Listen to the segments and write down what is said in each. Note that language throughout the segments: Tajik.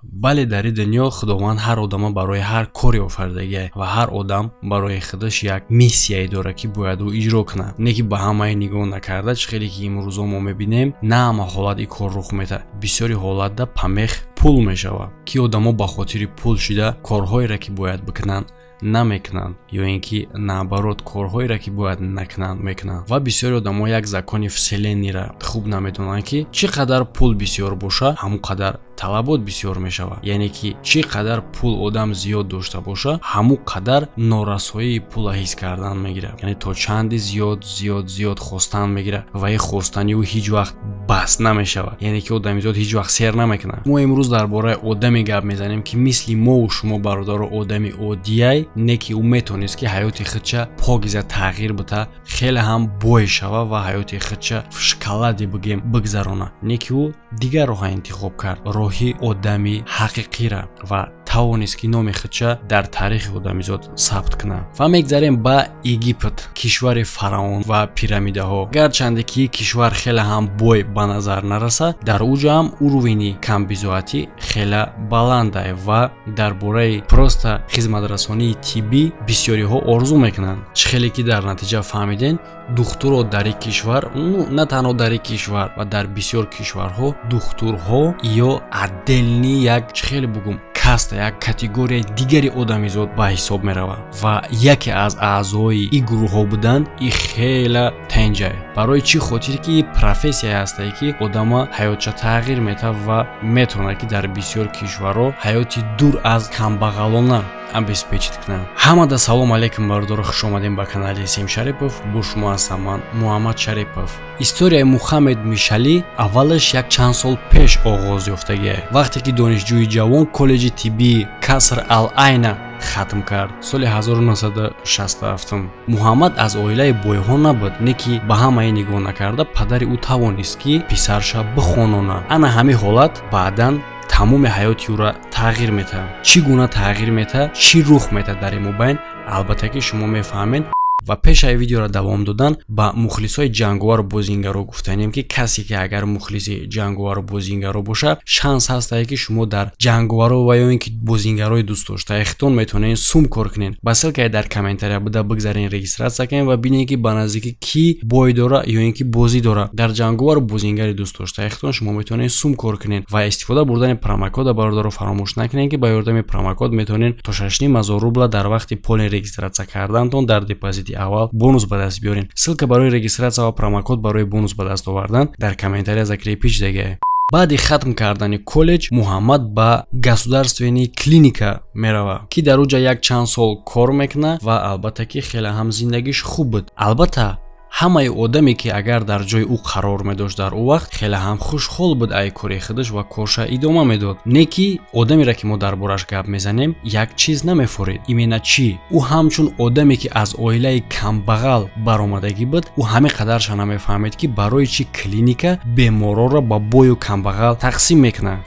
Бале, дар ин дунё Худованд ҳар одама барои ҳар коре офаридагиа ва ҳар одам барои худаш як миссияе дорад, ки бояд ӯ иҷро кунад. Не ки ба ҳамаи нигоҳ накарда, чӣ хеле ки имрӯзо мо мебинем, на ҳама ҳолат ин кор рух медиҳад. Бисёри ҳолатда помех пул мешавад, ки одамо ба хотири пул шида корҳоеро, ки бояд бикунанд, намекунанд, ё ин ки наоборот, корҳоеро, ки бояд накунанд, мекунанд. Ва бисёри одамо як закони вселенныйро хуб намедонанд, ки чӣ қадар пул бисёр боша, ҳамон қадар талабот бисёр мешавад. Яъне ки чӣ қадар пул одам зиёд дошта боша, ҳамон қадар норасоии пула ҳис кардан мегирад. Яъне то чанди зиёд, зиёд, зиёд хостан мегирад ва ин хостани ӯ ҳеҷ вақт бас намешавад. Яъне ки одамизод ҳеҷ вақт сер намекунад. Мо имрӯз дар бораи одаме гап мезанем, ки мисли мову шумо, бародаро, одами оддияй, не ки ӯ метавонист, ки ҳаёти худша покиза тағйир бита, хеле ҳам бой шава ва ҳаёти худша в шоколаде бигем бигзарона. Не ки ӯ дигар роҳа интихоб кард, роҳи одами ҳақиқира, ва тавонист, ки номи худша дар таърихи одамизод сабт кунад. Ва мегзарем ба Египет, кишвари фараон ва пирамидаҳо. Гарчанде ки кишвар хеле ҳам бой ба назар нарасад, дар уҷо ҳам уровени камбизоатӣ хеле баландае ва дар бораи просто хизматрасонии тиббӣ бисёриҳо орзу мекунанд. Чӣ хеле ки дар натиҷа фаҳмидем, духтурро дар ин кишвар, ну, на танҳо дар ин кишвар ва дар бисёр кишварҳо духтурҳо ё отдельный як, чӣ хеле бугум, каста, як категорияи дигари одамизод ба ҳисоб меравад ва яке аз аъзои ин гурӯҳҳо будан и хела тенҷае. Барои чӣ хотир ки профессияе ҳастае, ки одама ҳаётша тағйир метавад ва метавонад, ки дар бисёр кишварҳо ҳаёти дур аз камбағалона обеспечить кунанд. Ҳамада салом алейкум, бародаро, хуш омадем ба канали Сем Шарипов. Бо шумо ҳастам ман, Муҳаммад Шарипов. Историяи Мухаммед Мишалӣ аввалаш як чанд сол пеш оғоз ёфтагиа, вақте ки донишҷӯи ҷавон коллеҷи тиббии Каср ал Айна хатм кард соли 1967. Муҳаммад аз оилаи бойҳо набуд, не ки ба ҳамаи нигоҳ накарда, падари ӯ тавонист, ки писарша бихононад. Ана ҳамин ҳолат баъдан тамоми ҳаёти ӯра тағйир метаҳад. Чӣ гуна тағйир метаҳад, чӣ рух метаҳад дар ин мобайн, албатта ки шумо мефаҳмед. Ва пешаи видеоро давом додан, ба мухлисои ҷанговару бозингаро гуфтанем, ки касе ки агар мухлиси ҷанговару бозингаро боша, шанс ҳастае, ки шумо дар ҷанговаро ва ё ин ки бозингарои дӯстдоштаи худтон метавонед сум кор кунед. Ба ссылкае дар комментария буда бигзарен, регистрация кунед ва бинед, ки ба наздикӣ кӣ бой дора ё ин ки бозӣ дора. Дар ҷанговару бозингари дӯстдоштаи худтон шумо метавонед сум кор кунед ва истифода бурдани промокода, бародаро, фаромӯш накунед, ки ба ёрдами промокод метавонед то 6,5 ҳазор рубла дар вақти полный регистрация кардантон дар депозити аввал бонус ба даст биёред. Ссылка барои регистрация ва промокод барои бонус ба даст овардан дар комментария закрепить шудагиа. Баъди хатм кардани коллеҷ Муҳаммад ба государственный клиника меравад, ки дар уҷа як чанд сол кор мекунад ва албатта ки хеле ҳам зиндагиш хуб буд. Албатта, ҳамаи одаме, ки агар дар ҷои ӯ қарор медошт, дар ӯ вақт хеле ҳам хушҳол буд ай кори худаш ва корша идома медод. Не ки одамеро, ки мо дар бораш гап мезанем, як чиз намефорид. Именно чӣ? Ӯ ҳамчун одаме, ки аз оилаи камбағал баромадагӣ буд, ӯ ҳамин қадарша намефаҳмид, ки барои чӣ клиника беморорро ба бою камбағал тақсим мекунад.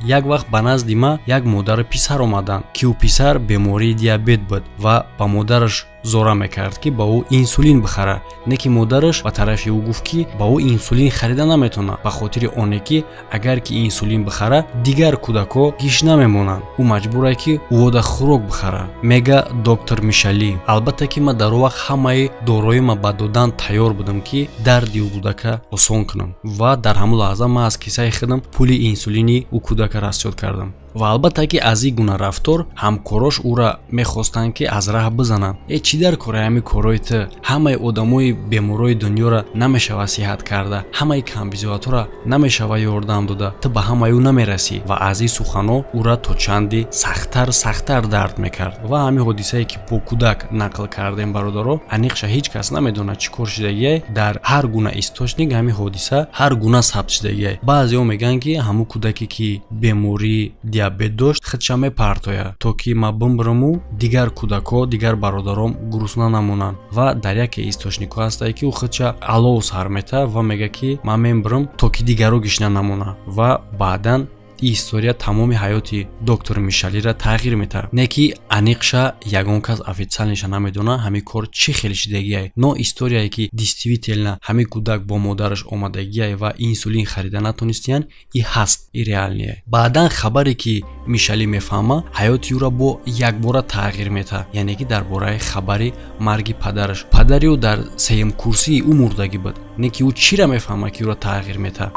Як вақт ба назди ман як модару писар омаданд, ки ӯ писар бемории диабет буд ва ба модараш зора мекард, ки ба ӯ инсулин бихара. Не ки модараш ба тарафи ӯ гуфт, ки ба ӯ инсулин харида наметавонад, ба хотири оне ки агар ки инсулин бихара, дигар кӯдакҳо гишна мемонанд, ӯ маҷбурае, ки ӯода хӯрок бихара, мега доктор Мишалӣ. Албатта ки ман дар он вақт ҳамаи дороима ба додан тайёр будам, ки дарди ӯ кӯдака осон кунам, ва дар ҳамон лаҳза ман аз кисаи худам пули инсулини ӯ кӯдака расчёт кардам. Ва албатта ки аз ин гуна рафтор ҳамкорош ӯра мехостанд, ки аз раҳ бизананд. Э, чӣ дар кораи ҳами корои ту? Ҳамаи одамои беморои дунёра намешава сиҳат карда, ҳамаи камбизоатҳоро намешава ёрдам дода, ту ба ҳамаи ӯ намерасӣ. Ва аз ин суханҳо ӯра то чанди сахттар, сахттар дард мекард. Ва ҳамин ҳодисае, ки бо кӯдак нақл кардем, бародаро, аниқша ҳеҷ кас намедонад, чӣ кор шудагие. Дар ҳар гуна источник ҳамин ҳодиса ҳар гуна сабт шудагие. Баъзеҳо мегӯянд, ки ҳамун кӯдаке, ки бемории диабет дошт, худша мепартояд, то ки ман бимбираму дигар кӯдакҳо, дигар бародаром гурусна намонанд. Ва дар яке источникҳо ҳастае, ки ӯ худша алов сар метаҳад ва мегӯяд, ки ман мембирам, то ки дигарро гишна намонанд, ва баъдан Ин история тамоми ҳаёти доктор Мишалиро тағйир метавад. Не ки аниқша ягон кас официально ша намедона, ҳамин кор чӣ хеле шидагиай. Но историяе ки действительно ҳамин кӯдак бо модараш омадагиай ва инсулин харида натонистиян, и ҳаст, и реальный е. Баъдан хабаре ки Мишалӣ мефаҳма, ҳаёти ӯро бо якбора тағйир метаҳад, яъне ки дар бораи хабари марги падараш. Падари ӯ дар сеюмкурсии ӯ мурдагӣ буд, не ки ӯ чиро мефаҳма, ки ӯро тағйир метаҳад.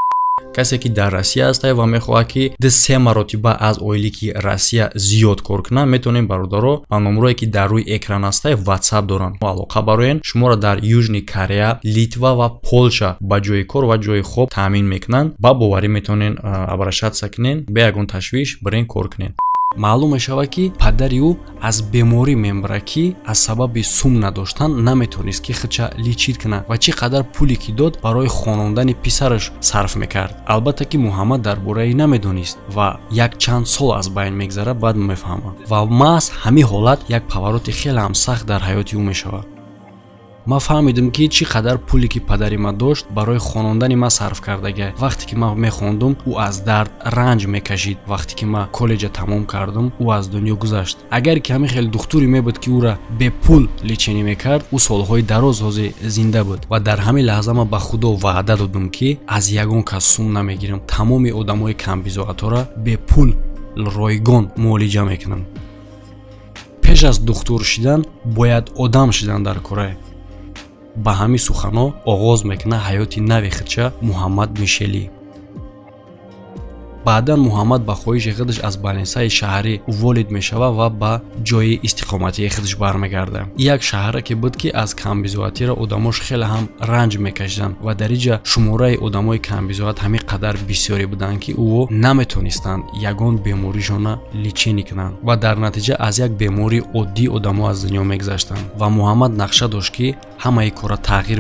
Касе ки дар Россия ҳастае ва мехоҳад, ки 2-3 маротиба аз ойлики Россия зиёд кор кунад, метавонем, бародаро, ба номрое ки дар рӯи экран ҳастае, WhatsApp доранд, алоқа бароен. Шуморо дар Южный Корея, Литва ва Полша ба ҷои кор ва ҷои хоб таъмин мекунанд. Ба боварӣ метавонен обращаться кунен, бе ягон ташвиш бирен, кор кунен. Маълум мешавад, ки падари ӯ аз беморӣ мемирад, ки аз сабаби сум надоштан наметавонист, ки худша лечить кунад, ва чӣ қадар пуле ки дод, барои хонондани писараш сарф мекард. Албатта ки Муҳаммад дар бораи намедонист ва як чанд сол аз байн мегзарад, баъд мефаҳмад. Ва маҳз ҳамин ҳолат як поворот и хеле ҳам сахт дар ҳаёти ӯ мешавад. Ман фаҳмидам, ки чӣ қадар пуле ки падари ман дошт, барои хонондани ман сарф кардага. Вақте ки ман мехондум, ӯ аз дард ранҷ мекашид. Вақте ки ман коллеҷа тамом кардам, ӯ аз дунё гузашт. Агар ки ҳамин хеле духтуре мебуд, ки ӯра бепул лечение мекард, ӯ солҳои дароз ҳозир зинда буд. Ва дар ҳамин лаҳза ман ба Худо ваъда додам, ки аз ягон кас сум намегирам, тамоми одамои камбизоатҳоро бепул, ройгон муолиҷа мекунам. Пеш аз духтур шидан бояд одам шидан дар кора. Ба ҳамин суханҳо оғоз мекунад ҳаёти нави худша Муҳаммад Мишелӣ. Баъдан Муҳаммад ба хоҳиши худаш аз больница и шаҳрӣ уволить мешавад ва ба ҷои истиқоматии худаш бармегардад. Як шаҳре ки буд, ки аз камбизоатиро одамош хеле ҳам ранҷ мекашиданд, ва дар инҷа шумораи одамои камбизоат ҳамин қадар бисёре буданд, ки ӯ наметонистанд ягон беморишона лечение кунанд, ва дар натиҷа аз як бемории оддӣ одамо аз дунё мегузаштанд. Ва Муҳаммад нақша дошт, ки ҳамаи кора тағйир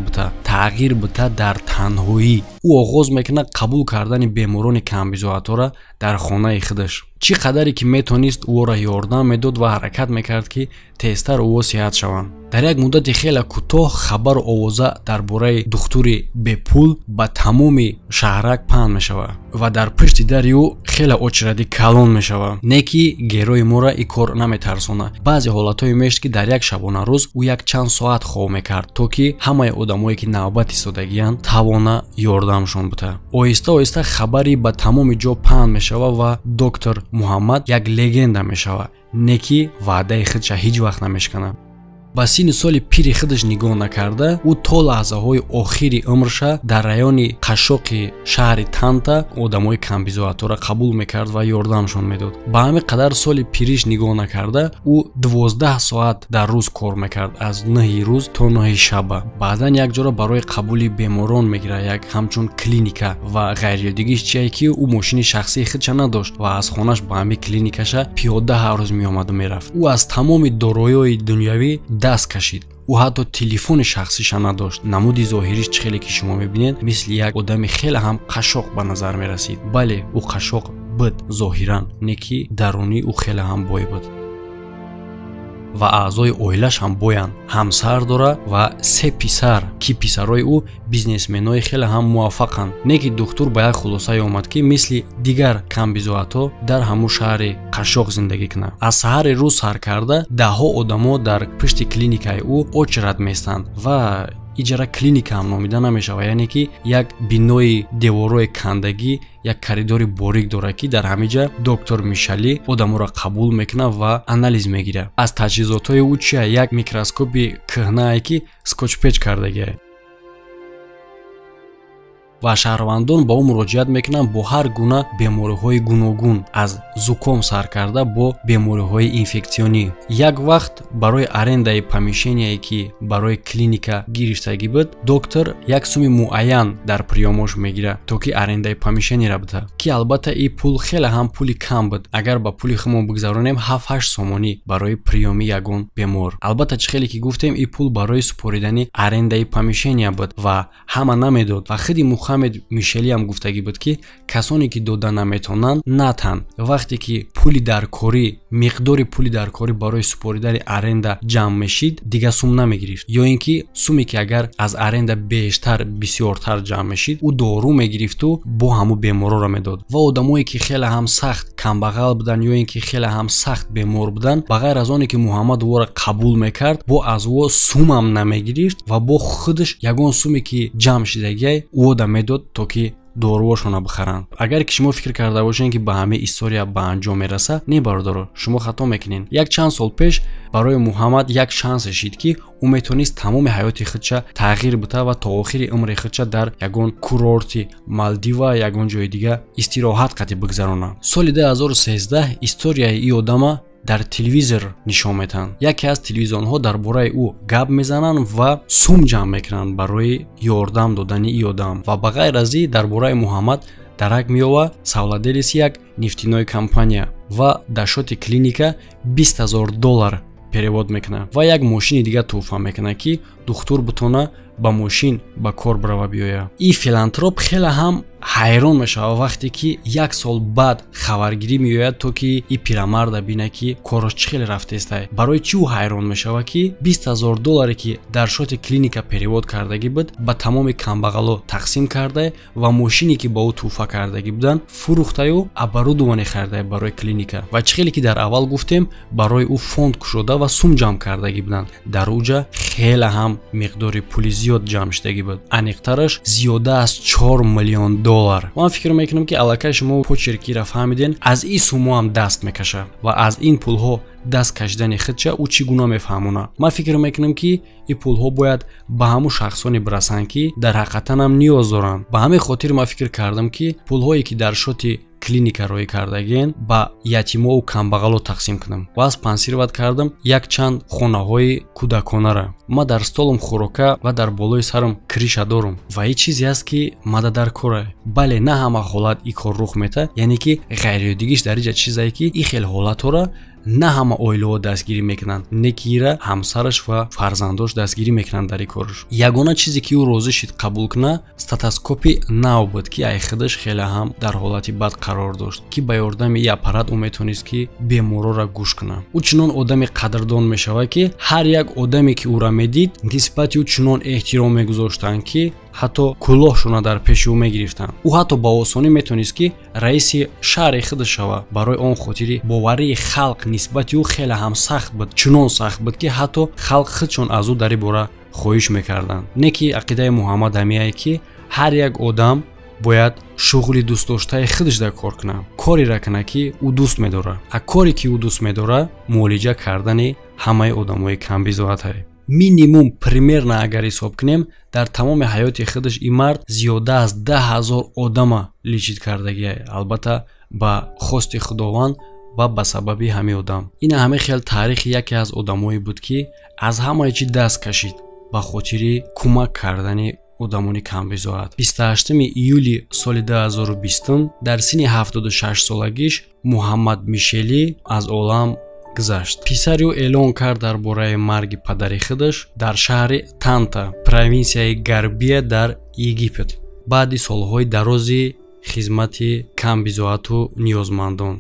бита. Дар танҳоӣ ӯ оғоз мекунад қабул кардани беморони камбизоатҳоро дар хонаи худаш. Чӣ қадаре ки метонист, ӯро ёрдам медод ва ҳаракат мекард, ки тезтар ӯо сиҳат шаванд. Дар як муддати хеле кӯтоҳ хабару овоза дар бораи духтури бепул ба тамоми шаҳрак паҳн мешавад ва дар пушти дари ӯ хеле очереди калон мешавад. Не ки герой и моро ин кор наметарсонад. Баъзе ҳолатҳое мешуд, ки дар як шабонарӯз ӯ як чанд соат хоб мекард, то ки ҳамаи одамое ки навбат истодагиянд, тавона ёрдамшон буда. Оҳиста оҳиста хабари ба тамоми ҷо паҳн мешавад ва доктор Муҳаммад як легенда мешавад. Не ки ваъдаи худша ҳеҷ вақт намешканад. Ба синни соли пири худаш нигоҳ накарда, ӯ то лаҳзаҳои охири умрша дар райони қашшоқи шаҳри Танта одамои камбизоатҳоро қабул мекард ва ёрдамшон медод. Ба ҳамин қадар соли пириш нигоҳ накарда, ӯ 12 соат дар рӯз кор мекард, аз 9-и рӯз то 9-и шаба. Баъдан як ҷоро барои қабули беморон мегирад, як ҳамчун клиника. Ва ғайриоддигиш чие, ки ӯ мошини шахсии худша надошт ва аз хонаш ба ҳамин клиникаша пиёда ҳар рӯз меомаду мерафт. Ӯ аз тамоми дороиҳои дунявӣ даст кашид. Ӯ ҳатто телефони шахсиша надошт. Намуди зоҳириш, чӣ хеле ки шумо мебинед, мисли як одами хеле ҳам қашшоқ ба назар мерасид. Бале, ӯ қашшоқ буд зоҳиран, не ки дарунӣ ӯ хеле ҳам бой буд ва аъзои оилаш ҳам боянд. Ҳамсар дора ва се писар, ки писарои ӯ бизнесменои хеле ҳам муваффақанд. Не ки духтур ба як хулосае омад, ки мисли дигар камбизоатҳо дар ҳамун шаҳри қашшоқ зиндагӣ кунад. Аз саҳари рӯз сар карда даҳҳо одамо дар пушти клиникаи ӯ очередь местанд ва иҷара клиника ҳам номида намешавад, яъне ки як бинои деворҳои кандагӣ, як коридори борик дорад, ки дар ҳамин ҷа доктор Мишалӣ одаморо қабул мекунад ва анализ мегирад. Аз таҷҳизотҳои ӯ чия? Як микроскопи кӯҳнае, ки скотчпеч кардагиа. Ва шаҳрвандон ба ӯ муроҷиат мекунанд бо ҳар гуна бемориҳои гуногун, аз зуком сар карда бо бемориҳои инфексионӣ. Як вақт барои арендаи помещение ки барои клиника гирифтагӣ буд, доктор як суми муайян дар приём ош мегирад, то ки арендаи помещение ра бида, ки албатта ин пул хеле ҳам пули кам буд. Агар ба пули худмон бигзаронем, 7-8 сомонӣ барои приём и ягон бемор. Албатта, чӣ хеле ки гуфтем, ин пул барои супоридани арендаи помещения буд ва ҳама намедод. Ва худи Мухаммед Мишели ҳам гуфтагӣ буд, ки касоне ки дода наметавонанд, натан. Вақте ки пули даркорӣ, миқдори пули даркорӣ барои супоридани аренда ҷамъ мешид, дига сум намегирифт, ё ин ки суме ки агар аз аренда бештар, бисёртар ҷамъ мешид, ӯ дору мегирифту бо ҳамун беморора медод. Ва одамое ки хеле ҳам сахт камбағал буданд ё ин ки хеле ҳам сахт бемор буданд, ба ғайр аз оне ки Муҳаммад ӯро қабул мекард, бо аз ӯ сумам намегирифт ва бо худаш ягон суме ки ҷамъ шидагиай ӯода медод, то ки доруҳошонро бихаранд. Агар ки шумо фикр карда бошед, ки ба ҳамаи история ба анҷом мераса, не, бародаро, шумо хато мекунед. Як чанд сол пеш барои Муҳаммад як шансе шид, ки ӯ метавонист тамоми ҳаёти худша тағйир бита ва то охири умри худша дар ягон курорти Малдива, ягон ҷои дига истироҳат қатӣ бигзаронад. Соли 2013 историяи ин одама дар телевизор нишон метаҳанд. Яке аз телевизионҳо дар бораи ӯ гап мезананд ва сум ҷамъ мекунанд барои ёрдам додани ин одам. Ва ба ғайр аз ин, дар бораи Муҳаммад дарак меёва совладелец як нефтяной компания ва дар счёти клиника 20 000 доллар перевод мекунад ва як мошини дига тӯҳфа мекунад, ки духтур бутона ба мошин ба кор бирава биёяд. Ин филантроп хеле ҳам ҳайрон мешавад, вақте ки як сол баъд хабаргирӣ меояд, то ки ин пирамарда бинад, ки кораш чӣ хеле рафтестай. Барои чӣ ӯ ҳайрон мешавад, ки 20 000 долларе ки дар счёти клиника перевод кардагӣ буд, ба тамоми камбағало тақсим карда ва мошине ки ба ӯ тӯҳфа кардагӣ буданд, фурӯхтаю оборудование харида барои клиника. Ва чӣ хеле ки дар аввал гуфтем, барои ӯ фонд кушода ва сум ҷамъ кардагӣ буданд. Дар уҷа хеле ҳам миқдори пули зиёд ҷамъ шудагӣ буд, аниқтараш зиёда аз 4 миллион доллар. Ман фикр мекунам, ки аллакай шумо почеркиро фаҳмиден. Аз ин суммо ҳам даст мекашад ва аз ин пулҳо даст кашидани худша ӯ чӣ гуна мефаҳмонад? Ман фикр мекунам, ки ин пулҳо бояд ба ҳамун шахсоне бирасанд, ки дар ҳақиқатан ҳам ниёз доранд. Ба ҳамин хотир ман фикр кардам, ки пулҳое ки дар счёти клиника роӣ кардагиен, ба ятимову камбағало тақсим кунам ва спонсировать кардам якчанд хонаҳои кӯдаконара. Ма дар столам хӯрока ва дар болои сарам крыша дорум ва ин чизе аст, ки мада дар кора. Бале, на ҳама ҳолат ин кор рух метаҳад, яъне ки ғайриоддигиш дар инҷа чизае, ки ин хел ҳолатҳоро на ҳама оилаҳо дастгирӣ мекунанд, не ки ира ҳамсараш ва фарзандош дастгирӣ мекунанд дар ин кораш. Ягона чизе ки ӯ розӣ шид қабул кунад, стетоскопи нав буд, ки ай худаш хеле ҳам дар ҳолати бад қарор дошт, ки ба ёрдами ин аппарат ӯ метавонист, ки беморора гӯш кунад. Ӯ чунон одами қадрдон мешавад, ки ҳар як одаме ки ӯра медид, нисбати ӯ чунон эҳтиром мегузоштанд, ки ҳатто кӯлоҳшона дар пеши ӯ мегирифтанд. Ӯ ҳатто ба осонӣ метавонист, ки раиси шаҳри худаш шавад. Барои он хотири боварии халқ нисбати ӯ хеле ҳам сахт буд, чунон сахт буд, ки ҳатто халқ худшон аз ӯ дар ин бора хоҳиш мекарданд. Не ки ақидаи Муҳаммад ҳамияе, ки ҳар як одам бояд шуғли дӯстдоштаи худаш дар кор кунад, кореро кунад, ки ӯ дӯст медорад. А коре ки ӯ дӯст медорад, муолиҷа кардани ҳамаи одамои камбизоатае. Минимум, примерно агар ҳисоб кунем, дар тамоми ҳаёти худаш ин мард зиёда аз 10 000 одама лечить кардагиа, албатта ба хости Худованд ва ба сабаби ҳамин одам. Ин ҳамин хел таърихи яке аз одамое буд, ки аз ҳамаи чӣ даст кашид ба хотири кӯмак кардани одамони камбизоат. 28 июли соли 2020 дар синни 76 солагиш Муҳаммад Мишелӣ аз олам гузашт. Писари ӯ эълон кард дар бораи марги падари худаш дар шаҳри Танта, провинсияи Гарбия дар Египет, баъди солҳои дарози хизмати камбизоату ниёзмандон.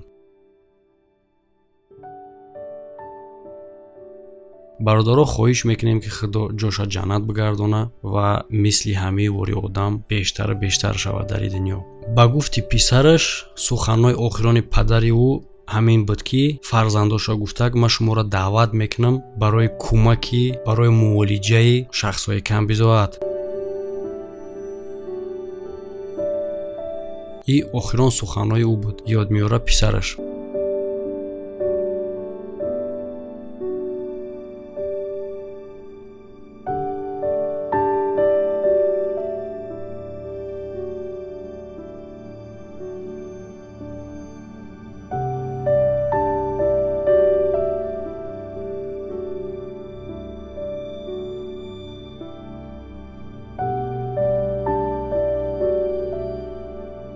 Бародаро, хоҳиш мекунем, ки Худо ҷоша ҷаннат бигардона ва мисли ҳамаи вори одам бештару бештар шавад дар ин дунё. Ба гуфти писараш, суханҳои охирони падари ӯ ҳамин буд, ки фарзандошро гуфтак: «Ман шуморо даъват мекунам барои кӯмаки, барои муолиҷаи шахсҳои камбизоат». И охирон суханҳои ӯ буд, ёд меорад писараш.